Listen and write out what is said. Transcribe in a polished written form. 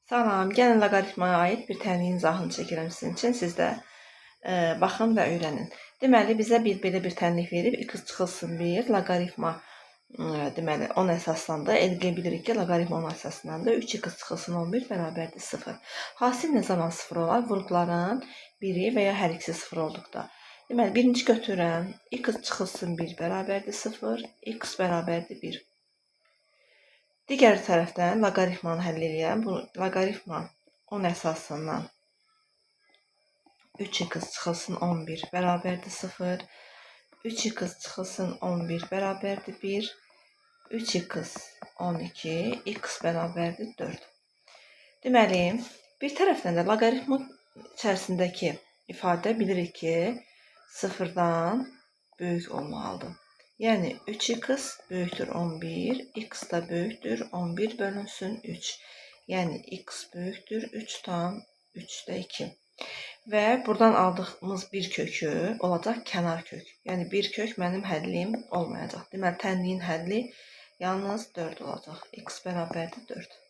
Salam, gəlin loqaritmaya aid bir tənliyin izahını çəkirəm sizin üçün. Siz də baxın və öyrənin. Deməli, bizə belə bir tənlik verib, x çıxılsın 1, loqaritma deməli 10 əsaslandı. Əldə bilirik ki, loqaritma 10 əsaslandı. 3x çıxılsın 11 bərabərdir 0. Hasil nə zaman 0 olar? Vuruqların biri və ya hər ikisi 0 olduqda. Deməli, birinci götürürəm. X çıxılsın 1 bərabərdir 0, x bərabərdir 1. Digər tərəfdən loqaritmanı həll eləyəm. Bu loqaritma 10 əsasından 3x çıxılsın 11 bərabərdir 0. 3x çıxılsın 11 bərabərdir 1. 3x 12, x bərabərdir 4. Deməli, bir tərəfdən də loqaritma içərisindəki ifadə bilirik ki, sıfırdan böyük olmalıdır. Yəni 3x böyükdür 11, x da böyükdür 11 bölünsün 3. Yəni x böyükdür 3,3-də 2. Və buradan aldığımız bir kökü olacaq kənar kök. Yəni bir kök mənim həllim olmayacaq. Deməli, tənliyin həlli yalnız 4 olacaq. X bərabərdir 4.